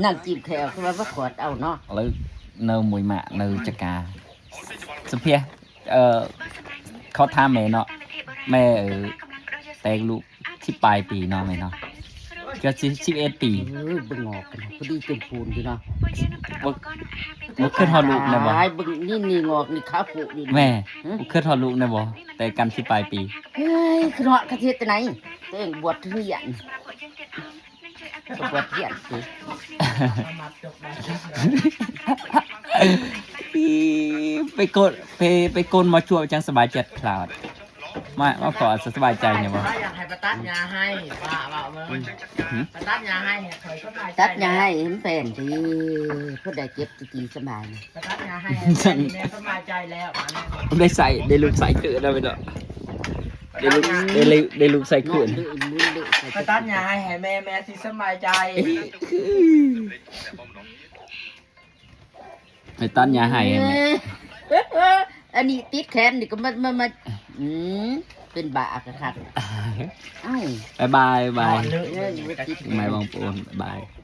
ນັ່ງຈີບແຂ້ວ ຄືວ່າມາຂອດເອົາເນາະ. ແລ້ວເນີໝຸຍມະເນີຈະກາ ສະເພຍ ເອີ ເຂົາຖາມແມ່ເນາະ ແມ່ເອີ ແຕ່ງລູກສິບປາຍປີເນາະແມ່ເນາະ ກໍສິບ ສິບເອັດປີ. ເອີ ເບິ່ງງອກກັນ ພໍດີເຕັມພູນຢູ່ເນາະ. ບໍ່ ບໍ່ຄິດຮອດລູກແນ່ບໍ່? ຕາຍ ເບິ່ງນີ້ ນີ້ງອກ ນີ້ຂາໂພະຢູ່ນີ້. ແມ່ ຫຶ? ບໍ່ຄິດຮອດລູກແນ່ບໍ່? ແຕ່ງກັນສິບປາຍປີ. ເຮີ້ຍ ຄິດຮອດ ກະຊິເຮັດຈັ່ງໃດ? ຕົວເອງບວດຮຽນ ກະບວດຮຽນຊິ. ອີ ໄປໂກນ ໄປ ໄປໂກນມາຊົ່ວຈັ່ງສະບາຍໃຈຄາດ. ມາ ມາຂໍສະບາຍໃຈແນ່ບໍ່? ຢາກໃຫ້ປະຕັດຫຍ້າໃຫ້ ປ້າເວົ້າເບິ່ງ. ຫຶ? ປະຕັດຫຍ້າໃຫ້ໃຫ້ຂ້ອຍສະບາຍໃຈ. ຕັດຫຍ້າໃຫ້ໃຫ້ມັນແຜ່ນຕິ ຜູ້ໃດເຈັບຕິຕີສະບາຍ. ປະຕັດຫຍ້າໃຫ້ໃຫ້ແມ່ສະບາຍໃຈແລ້ວ. ໄດ້ໃສ່ ໄດ້ລູກໃສ່ຄືນແລ້ວເນາະ. ໄດ້ລູກ ໄດ້ລູກ ໄດ້ລູກໃສ່ຄືນ. ປະຕັດຫຍ້າໃຫ້ໃຫ້ແມ່ ແມ່ຊິສະບາຍໃຈ. ໄປຕັດຫຍ້າໃຫ້ແມ່. ອັນນີ້ຕິດແຂນນີ້ກໍມາ ມາ ມາ ອືມ ເປັນບ້າຄັກໆ. ເອົ້າ ບາຍບາຍ ບາຍບາຍ. ເອີ ບໍ່ຕິດ ໄມ້ວາງໂປນ ບາຍບາຍ.